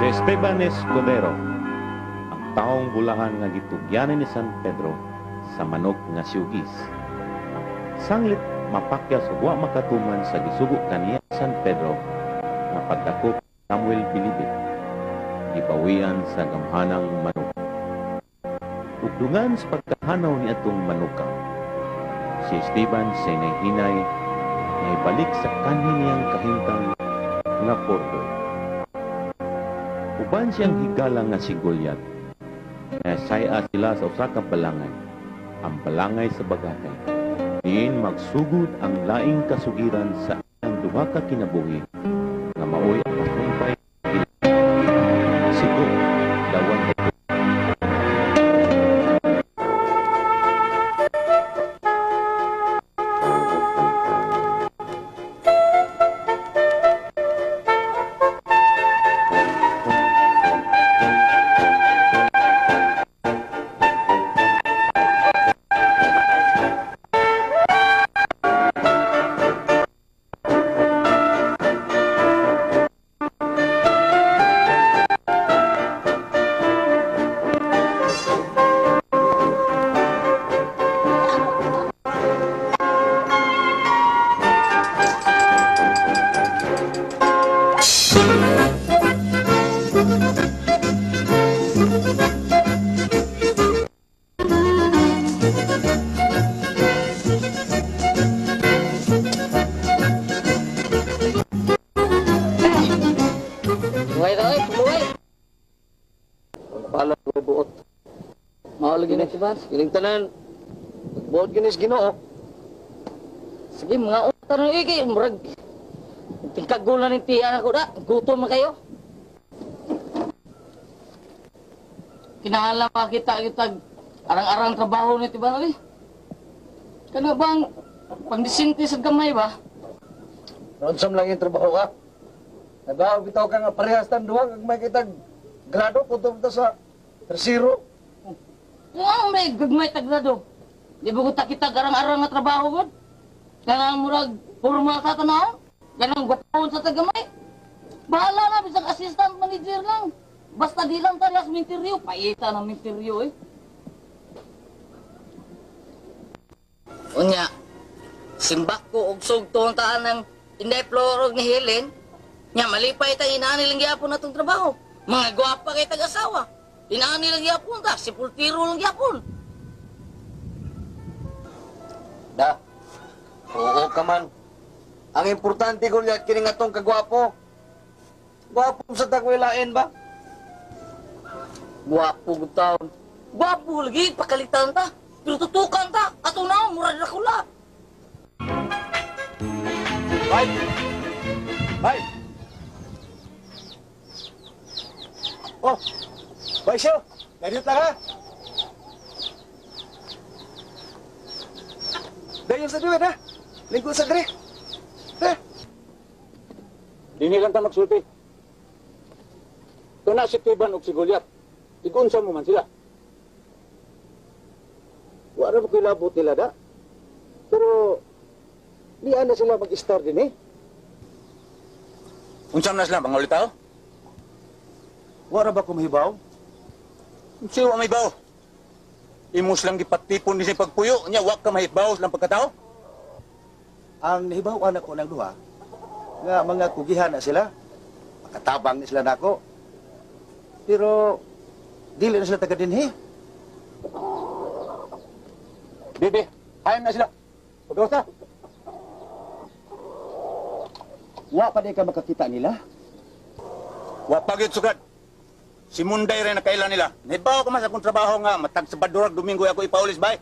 Si Esteban Escudero, ang taong bulahan nga gitugyanan ni San Pedro sa manok nga siyugis. Sanglit mapakyas ug wa makatuman sa gisugo kaniya San Pedro nga pagdakop Samuel Bilibid, gibawian sa gamhanang manok. Ugdungan sa pagkahanaw ni atong manuka, si Esteban sa hinay-hinay nga ibalik sa kanhi niyang kahimtang nga pordoy. Uban siyang higala nga si Goliath, nasaya sila sa usa ka balangay, ang balangay sa Bagatay. Diin magsugod ang laing kasugiran sa iyang duha ka kinabuhi nga maoy ang masumpay sigo dawan. Kining tanan, buot ginis Ginoo. Sige, mga utan ng iki, murag tingkagulan ng tiyan ako da, gutom na kayo. Kinahanglan makita kitag arang-arang trabaho ni Tiban ali. Kana bang pangdisinti sa gamay ba? Unsam lang yung trabaho ka. Nagaw bitaw ka nga parehas tan duha kag may kitag grado kutob ta sa tersero. Wow, may gagmay tagrado. Di ba ko kita arang-arang nga trabaho god? Kanang murag formal sa tanaw? Kanang gwapon sa tagamay? Bahala na, bisag assistant manager lang. Basta di lang talas minteryo. Paita ng minteryo eh. Unya, simbak ko og sugto ang taan ng Inday Flor og ni Helen. Nya, malipay ta inaani lang gyapon natong trabaho. Mga gwapa kay tag-asawa. Inaani lang gyapon ta, sepultiro lang gyapon. Da, oo ka man. Ang importante Goliath kini nga tong kagwapo. Gwapo sa tagwilain ba? Gwapo gud taon. Gwapo lagi, pakalitan ta. Pero tutukan ta, ato na, murag na kula. Bye! Bye! Oh! Bye siyo! Ganit lang ha! Dayon sa duwet ha! Lingkod sa dre! Ha? Dini lang ta magsulti. Tuna si Tiban og si Goliath. Igunsa mo man sila. Wa ra mo kilabot nila da. Pero di ana sila mag-star din eh. Unsa man na sila mga ulitaw? Wa ra ba kumihibaw? Unsa wa may baw? Imos lang gipatipon ni sa pagpuyo, nya wa ka mahibaw lang pagkatao. Ang nahibaw anak ko ng duha nga mga kugihan na sila, makatabang ni sila nako. Pero dili na sila taga dinhi. Bibi, hayam na sila. Pagawas na. Wa pa di ka makakita nila? Wa pa gyud sugad. Si Munday rin nakailan nila. Nahibaw ko man sa akong trabaho nga matag Sabado rag Domingo ako ipaulis bay.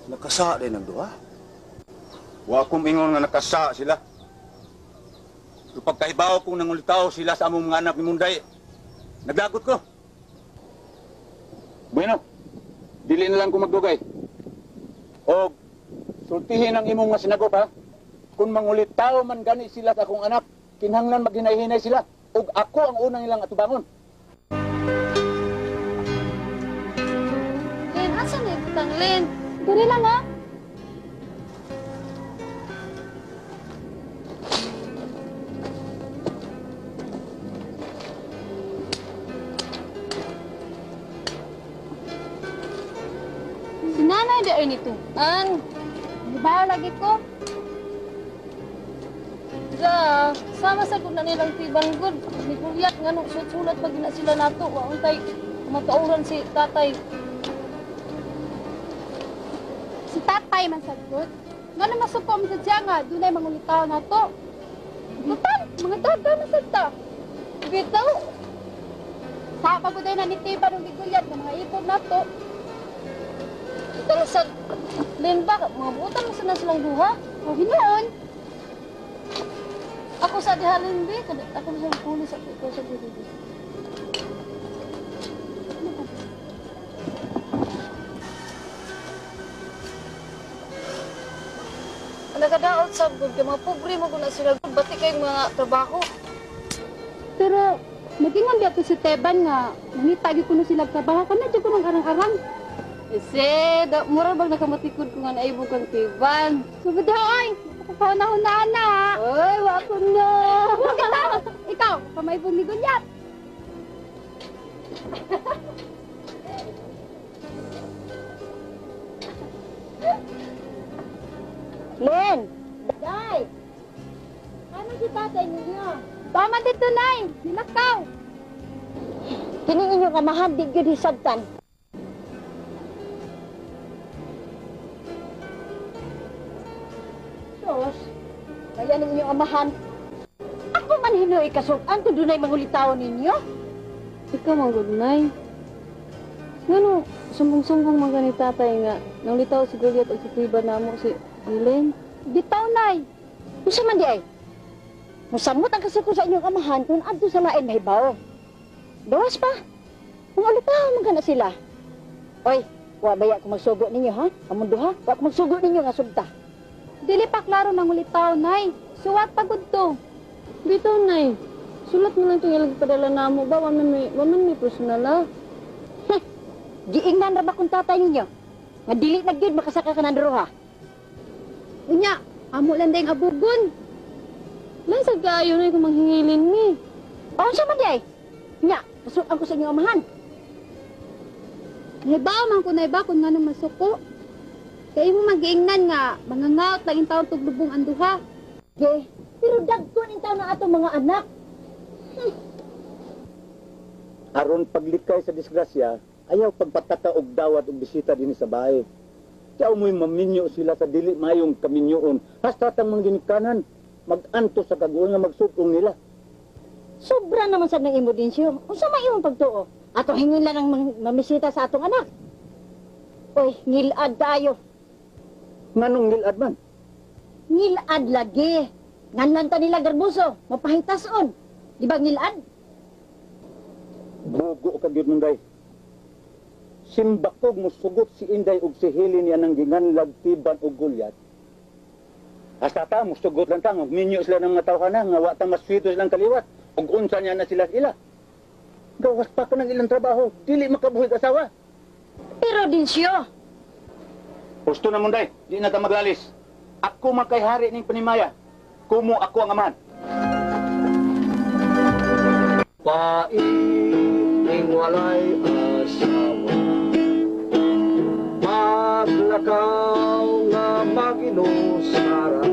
Nakasa din ang duha. Wa akong ingon nga nakasa sila. Pero pagkahibaw kong nangulitaw sila sa among mga anak ni Munday, naglagot ko. Bueno, dili na lang ko magdugay. O sultihin ang imong nga sinagop ha. Kung mangulitaw man gani sila sa akong anak, kinahanglan maghinay-hinay sila. Ug ako ang unang ilang atubangon. Lin, asa na ibutang, Lin? Diri lang ha. Nanay di ay nituan. Di lagi ko. Ga, sama sa gud na nilang tiban gud. Ni Gulyat nga nung sulat pag na sila nato, wa untay matauran si tatay. Si tatay man sad gud. Ngano masuko man sad siya nga dunay mangulitaw nato. Total, mga daga man sad ta. Bitaw. Sa pa gud na ni Tiban ug ni Gulyat nga mga ibon nato. Total sa Limba, mga butan mo na silang duha. O hinuon. Ako sa dihalin bi, ako sa pulis sa ko sa dili. Nakadaot sa gud kay mga pobre mo gud na sila gud bati kay mga trabaho. Pero nagingon biya to si Teban nga mangita gyud kuno sila trabaho kana jud kuno arang-arang. Ese, da mura bag nakamatikod ko nga naibog kang Tiban. Sugod ha oy, nakapahuna-hunaan na. Oy, wa ko na. Ikaw, pamaibog ni Gulyat. Len! Day! Ano si tatay ninyo? Tama dito, Nay. Nilakaw. Kini inyong amahan, di gyud hisabtan. Sus, kaya ning inyong amahan. Ako man hinuoy kasug-an kung dunay mangulitaw ninyo. Ikaw man gud nay. Ngano sumbong-sumbong man gani tatay nga nangulitaw si Gulyat ug si Tiban namo si Helen. Bitaw, Nay. Unsa man di ay? Musamot ang kasuko sa inyong amahan kung adto sa lain mahibaw. Gawas pa. Mangulitaw man kana sila. Oy, wa baya ko magsugo ninyo ha? Among duha, wa ko magsugo ninyo nga sugta. Dili pa klaro nangulitaw, Nay. Suwat pa gud to. Bitaw nay. Sulat mo lang itong ilang padala namo ba wa man may personal ah. Giingnan ra ba kung tatay ninyo? Nga dili na gyud makasaka ka ng duha. Unya, amo lang dayng abugon. Lan sad kaayo nay kung manghingilin mi. O unsa man di ay? Nya, kasukan ko sa inyong amahan. Nahibaw man ko nay ba kung nganong masuko. Kay imo magiingnan nga mangangaot lang intawon tuglubong ang duha. Ge, pero dagko ning taon ang atong mga anak. Aron paglikay sa disgrasya, ayaw pagpataka og dawat og bisita dinhi sa bahay. Tiyaw mo'y maminyo sila sa dili mayong kaminyoon. Hasta tang mga ginikanan, mag-antos sa kaguol nga magsugong nila. Sobra naman sad ng imo dinsyo. Unsa may imong pagtuo? Atong hingin lang ang mamisita sa atong anak. Oy, ngilad tayo. Nganong ngilad man? Ngilad lagi. Nganlan ta nila garbuso, mapahitason. Di ba ngilad? Bugo ka gyud Munday. Simbakog musugot si Inday og si Helen niya nang ginganlag Tiban og Gulyat. Hasta ta musugot lang ta, minyo sila ng mga tawhana nga wa ta maswito silang kaliwat ug unsa niya na sila ila. Gawas pa ko ng ilang trabaho, dili makabuhi asawa. Pero dinsyo, Gusto na Munday, di na ta maglalis. Ako man kay hari ning panimaya. Kumo ako ang amahan. Pait ning walay asawa, maglakaw nga maginusara,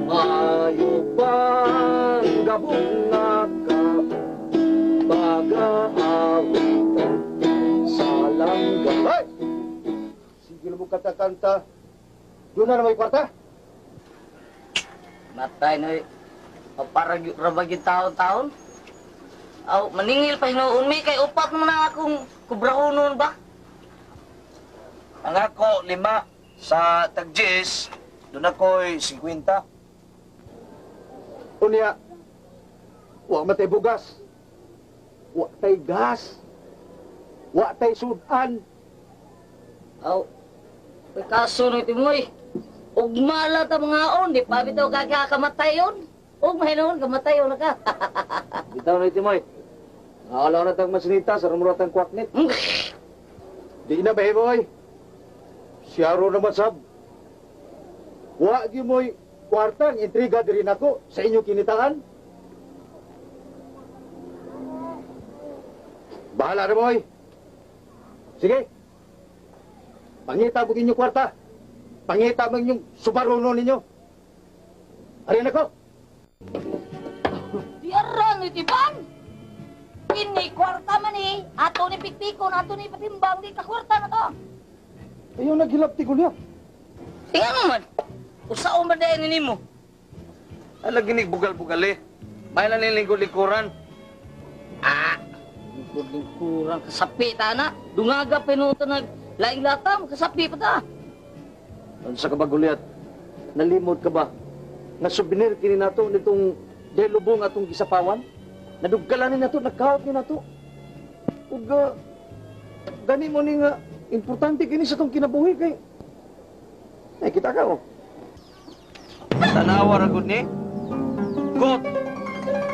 ayo pang gabok nga ka, baga-awitan sa langga. Hoy! Sige mo kanta-kanta. Doon na may kwarta. Matay na parang rabag yung taon-taon. Aw, maningil pa hinuon mi kay upat mo na akong kubrahonon ba? Ang ako, 5 sa tagjis, doon ako'y 50. Unya, wa matay bugas. Wa tay gas. Wa tay sudan. Aw, may kaso no timoy. Ugma lang ta mga on, di pa bitaw kakamatay yun. Ugma hinuon, kamatay yun na ka. Bitaw na timoy. Nakalaw na tang masinita sa rumurot ang kwaknit. Di na ba, boy? Siyaro naman sab. Wa gyud mo'y kwarta ang intriga diri nako sa inyong kinitaan. Bahala na, boy. Sige. Pangita mo inyong kwarta. Pangita mo inyong subaruno ninyo. Arin ako. Diara ni Tiban. Kini kwarta man ni, ato ni pikpikon, ato ni patimbang, di ka kwarta na to. Ayaw naghilap ti Goliath. Tingnan mo man. Usaon man dahil nimo. Ala ginig bugal-bugal eh. May lang lingkod-lingkuran. Ah, lingkod-lingkuran kasapi ta na. Dungaga pinuto nag laing latam, kasapi pa ta. Unsa ka ba, Goliath? Nalimot ka ba? Nga souvenir kini nato nitong delubong atong gisapawan? Nadugkalan ni nato, nagkahot ni nato. Ug gani mo ni nga importante kini sa tong kinabuhi kay ay kita ka oh. Tanawa ra gud ni. Got.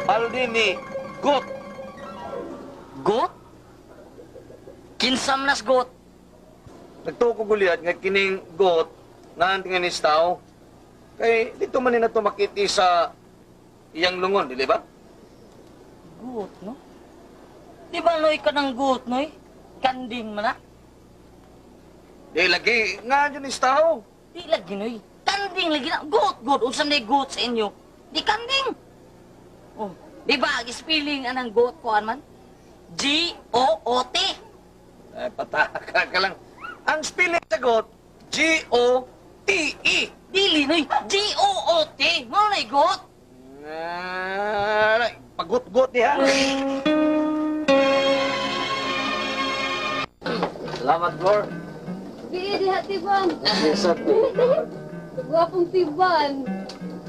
Baldi ni got. Got? Kinsam nas got. Nagtuo ko, Goliath, nga kining got naan tingin ni tao. Kay dito man ni nato makiti sa iyang lungon, dili ba? Gut, no? Di ba noy ka ng gut, noy? Kanding man na? Di lagi, nga yun ni tao. Di lagi, noy. Kanding lagi na. Gut, gut. Unsa may gut sa inyo? Di kanding. Oh, di ba ang spelling anang gut ko man? G-O-O-T. Ay, pataka ka lang. Ang spelling sa got, G-O-T-E. Dili, noy. G-O-O-T. Mo na gut. Ah, pagut-gut niya. Salamat, Flor. Di diha Tiban. Yes, sir. Gwapong Tiban.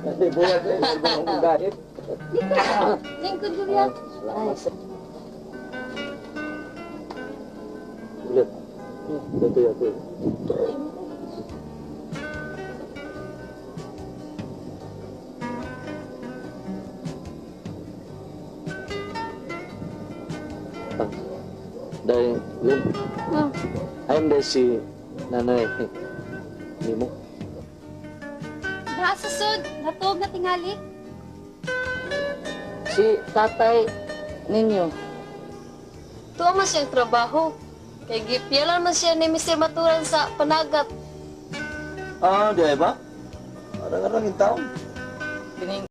Buhat eh, ang gahit. Lingkod Goliath. Ulit. Ito, ito. Dahil, Lynn, Ah, I'm dahil si nanay nimo. Naa sa sud, natuog na tingali. Si tatay ninyo. Tuwa man siyang trabaho. Kay gipiyalan man siya ni Mr. Maturan sa panagat. Ah, di ba? Arang-arang yung taon. Kining